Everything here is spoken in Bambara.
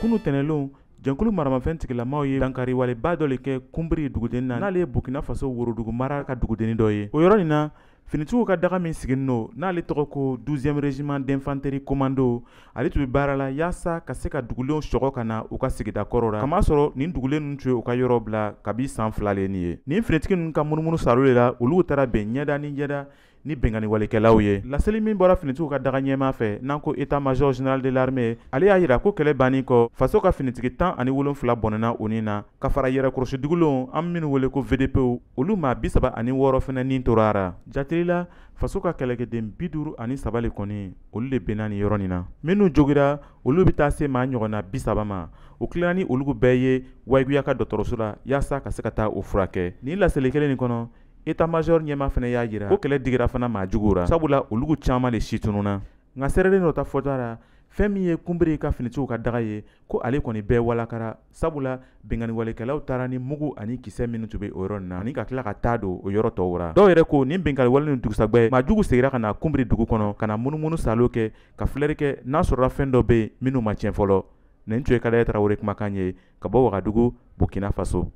Kunu tɛnɛlon, jɛnkulu maramafɛn tigilamaw ye dankariwaleba dɔ le kɛ Kunbiri dugudennin na, n'ale ye Burkina Faso worodugu mara ka dugudennin dɔ ye. O yɔrɔ nin na, finitigiw ka daga min siginin don, n'ale tɔgɔ ko 12e régiment d'infanterie commando, ale tun bɛ baara la yaasa ka se ka dugulenw sɔgɔ ka na u ka sigida kɔrɔ la, kamasɔrɔ nin dugulen ninnu tun ye u ka yɔrɔ bila kabi san 2 le nin ye. Nin finitigi ninnu ka munumunu salo le la, olu taara bɛn ɲɛda ni ɲɛda ni binkanniwalekɛlaw ye. Laseli min bɔra finitigiw ka daga ɲɛmaa fɛ, n'an ko état major général de l'armée, ale y'a yira ko kɛlɛ bannen kɔ, faso ka finitigi 17 bɔnɛna u ni na, ka fara yɛrɛkɔrɔsi dugulenw an minnu wele ko VDPw, olu maa 36 fana ni tora a ra. Jateli la, faso ka kɛlɛkɛden 53 le kɔni, olu le benna nin yɔrɔ nin na. Minnu jogira, olu bɛ taa se maa ɲɔgɔnna 30 ma. U tilala ni olu bɛɛ ye Wayiguya ka dɔgɔtɔrɔso la yaasa ka se ka taa u furakɛ. Nin laseli kelen nin kɔnɔ, état major ɲɛmaa fana y'a jira ko kɛlɛ digira fana maa juguw ra, sabula olu caman de si tununna. Nka seereden dɔ ta fɔta la, fɛn min ye Kunbiri ka finitigiw ka daga ye, ko ale kɔni bɛɛ walakara, sabula binkanniwalekɛlaw taara ni mugu ani kisɛ minnu tun bɛ o yɔrɔ nin na, ani ka tila ka taa don o yɔrɔ tɔw ra. Dɔw yɛrɛ ko nin binkanniwale nin dugusajɛ, maa jugu seginna ka na Kunbiri dugu kɔnɔ ka na munumunu salo kɛ, ka filɛri kɛ n'a sɔrɔla fɛn dɔ bɛ yen minnu ma tiɲɛ fɔlɔ. Nin tun ye Kadaya Tarawele kumakan ye ka bɔ Wagadugu, Burkina Faso.